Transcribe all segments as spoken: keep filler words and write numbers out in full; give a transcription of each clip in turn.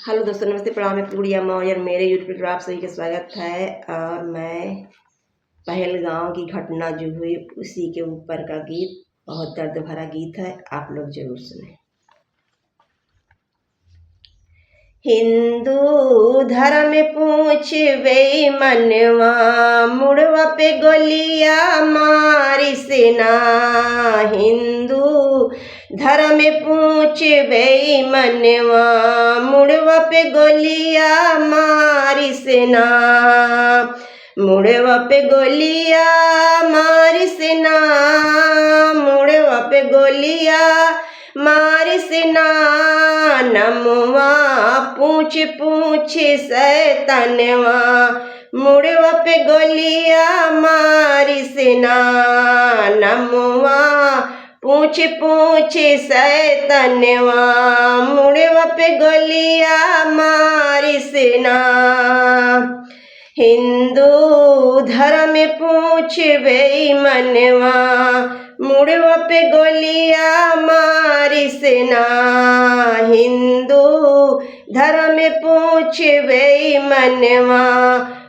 हेलो दोस्तों, नमस्ते, प्रणाम, मैं गुड़िया मौर्य और मेरे YouTube पर आप सभी का स्वागत है। और मैं पहलगाम की घटना जो हुई, उसी के ऊपर का गीत, बहुत दर्द भरा गीत है, आप लोग जरूर सुने। हिंदू धर्म पूछबे मनवा, मुड़वा पे गोलिया मारिस ना। हिंदू धर्म पूछबे मनवा, मुड़वा पे गोलिया मारिस ना। मुड़वा पे गोलिया मारिस ना, मुड़वा पे गोलिया मारिस ना। नमवा पूछ पूछ सैतनवा, मुड़वा पे गोलिया मारिस ना। नमवा पूछ पूछ सैतनवा, मुड़वा पे गोलिया मारिस ना। हिंदू धर्म पूछबे मनवा, मुड़वा पे गोलिया मारिस ना। हिंदू धर्म पूछबे मनवा,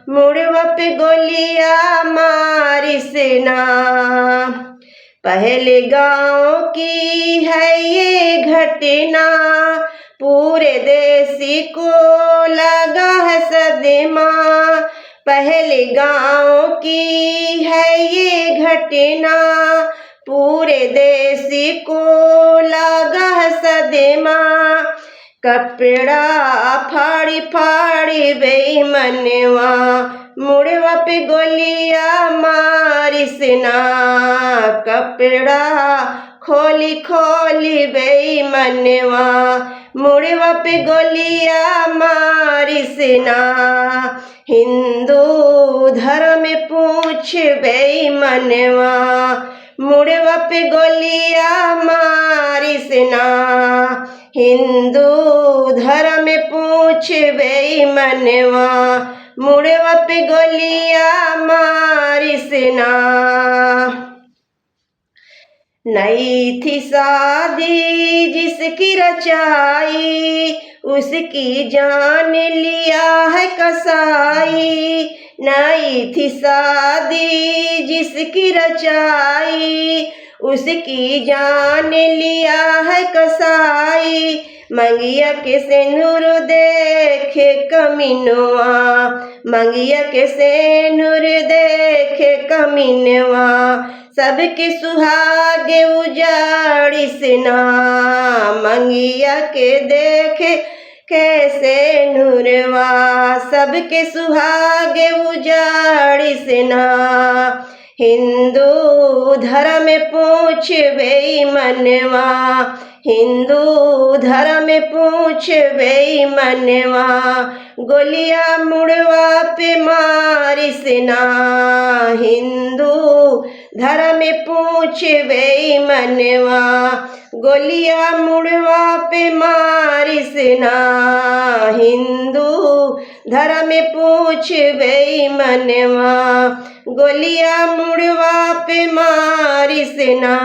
मुड़वा पे गोलिया मारिस ना। पहलगाम की है ये घटना, पूरे देश को लगा है सदमा। पहलगाम की है ये घटना, पूरे देश को लगा है सदमा। कपड़ा फाड़ी फाड़ी बेईमनवा, मुड़वा पे गोलिया मारिस ना। कपड़ा खोली खोली बेईमनवा, मुड़वा पे गोलिया मारिस ना। हिंदू धर्म पूछबे मनवा, मुड़वा पे गोलिया मारिस ना। हिंदू धर्म पूछबे मनवा, मुड़वा पे गोलिया मारिस ना। नई थी शादी जिसकी रचाई, उसकी जान लिया है कसाई। नई थी शादी जिसकी रचाई, उसकी जान लिया है कसाई। मंगिया के सेनुर देखे कमिनवा, मंगिया के सेनुर देखे कमिनवा। सबके सुहाग उजाड़िस ना, मंगिया के देखे के सेनुरवा। सबके सुहाग उजाड़िस ना। हिंदू धर्म पूछबे मनवा, हिंदू धर्म पूछबे मनवा। गोलिया मुड़वा पे मारिस ना, हिंदू धर्म पूछबे मनवा। गोलिया मुड़वा पे मारिस ना, हिंदू धर्म पूछबे मनवा। गोलिया मुड़वा पे मारिस ना।